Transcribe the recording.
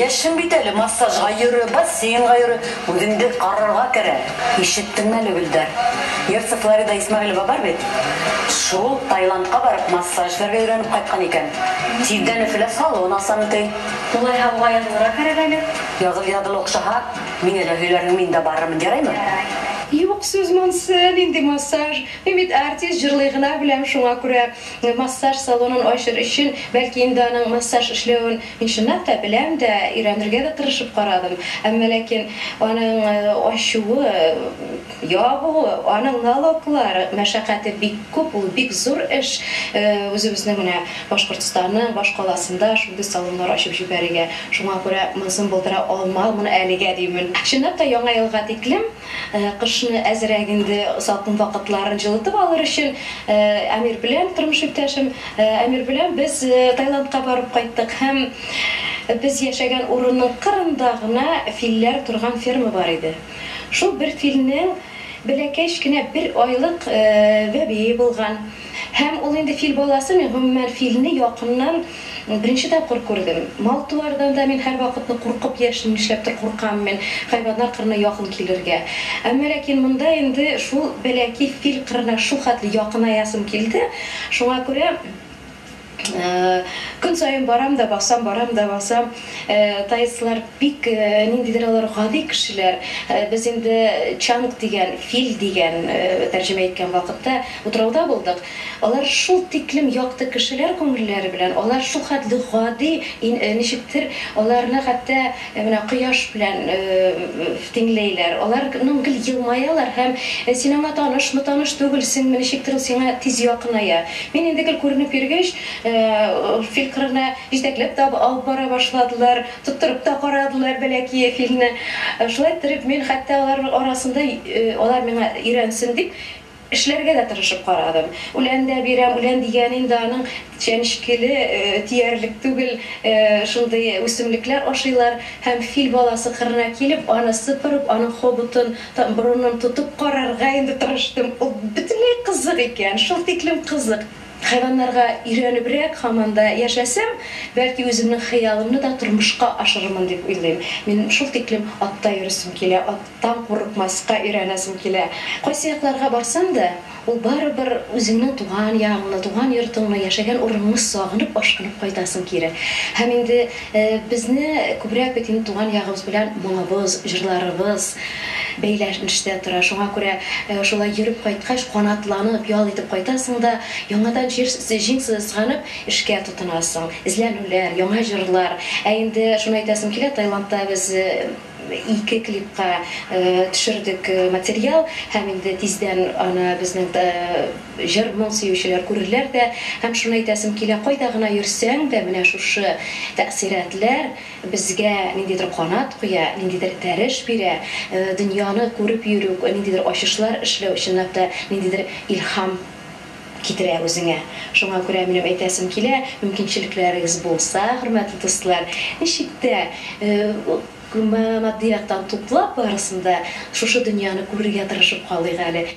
Яшьсең бит әле, массажга йөре, бассейнга йөре, үзеңде карарга кәрәк. Ишеттеңме әле, Гөлдәр? Йырчы Флорида Исмәгыйлева бар бит. Шул Таиландка барып массаж эшләргә өйрәнеп кайткан икән. Тиздән Өфелә салон ачам, ди. Улайһа уга язылырга кәрәк әле. Языл, языл, охшаһа, миңа дә һөйләрһең, мин дә барырмын, яраймы? Ярай. Юк сүз монсы, нинди массаж? Мин бит артист, җырлый гына беләм, шуңа күрә массаж салонын ачыр өчен, бәлки инде аның массаж эшләвен мин чынлап та беләм дә, өйрәнергә дә тырышып карадым. Әмма ләкин аның ачуы, ябуы, аның налоглары, мәшәкате бик күп, ул бик зур эш. Үзебезнең менә Башкортстанның башкаласында шундый салоннар ачып җибәрергә. Шуңа күрә монысын булдыра алмамын әлегә, димен. Чынлап та, Яңа елга тиклем Кышны әзрәк инде салкын вакытларын җылытып алыр өчен Әмир белән, тормыш иптәшем Әмир белән без Таиландка барып кайттык һәм без яшәгән урынның кырында гына филләр торган ферма бар иде. Шул бер филнең бәләкәч кенә бер айлык бәбие булган. Һәм ул инде фил баласы, мин гомумән филне якыннан беренче тапкыр күрдем. Мал-туардан да мин һәрвакытны куркып яшим, нишләптер куркам мин хайваннар кырына якын килергә. Әмма ләкин монда инде шул бәләкәй фил кырына шул хәтле якынаясым килде, шуңа күрә көн саен барам да басам, барам да басам. Тайцлар бик ниндидер алар гади кешеләр. Без инде чанг дигән, фил дигән тәрҗемә иткән вакытта утрауда булдык. Алар шул тиклем якты кешеләр күңелләре белән, алар шул хәтле гади, ничектер аларны хәтта менә кояш белән тиңләйләр. Аларның гел елмаялар һәм син аңа танышмы, таныш түгелсеңме, ничектер ул сиңа тиз якыная. Мин инде гел күренеп йөргәч, фил кырына Җитәкләп тә алып бара башладылар, тоттырып та карадылар бәләкие филне. Шулай иттереп, мин хәтта алар арасында, алар миңа өйрәнсен дип, эшләргә дә тырышып карадым. Үлән дә бирәм, үлән дигән инде аның чәнечкеле диярлек түгел, шундый үсемлекләр ашыйлар. Һәм фил баласы кырына килеп, аны сыпырып, аның хоботын, борынын тотып карарга инде тырыштым. Ул бөтенләй кызык икән, шул тиклем кызык. Хайваннарга өйрәнебрәк һаман да яшәсәм, бәлки үземнең хыялымны да тормышка ашырырмын дип уйлыйм. Минем шул тиклем атта йөрисем килә, аттан курыкмаска өйрәнәсем килә. Кайсы якларга барсам да, ул барыбер үзеңнең туган ягыңны, туган йортыңны, яшәгән урыныңны сагынып, ашкынып кайтасың кире. Һәм инде безне күбрәк бит инде туган ягыбыз белән моңыбыз, җырларыбыз бәйләнештә тора. Шуңа күрә шулай йөреп кайткач, канатланып, ял итеп кайтасың да, яңадан җир җиң сызганып эшкә тотынасың. Эзләнүләр, яңа җырлар. Ә инде шуны әйтәсем килә, Таиландта без ике клипка төшердек материал һәм инде тиздән аны безнең җыр-моң сөючеләр күрерләр дә. Һәм шуны әйтәсем килә, кайда гына йөрсәң дә, менә шушы тәэсиратлар Безгә ниндидер канат куя, ниндидер этәреш бирә, дөньяны күреп йөрү, ниндидер ачышлар эшләү, чынлап та, ниндидер илһам китерә үзеңә. Шуңа күрә минем әйтәсем килә, мөмкинчелекләрегез булса, хөрмәтле дуслар, ничек тә матди яктан туплап барысын да, шушы дөньяны күрергә тырышып калыйк әле.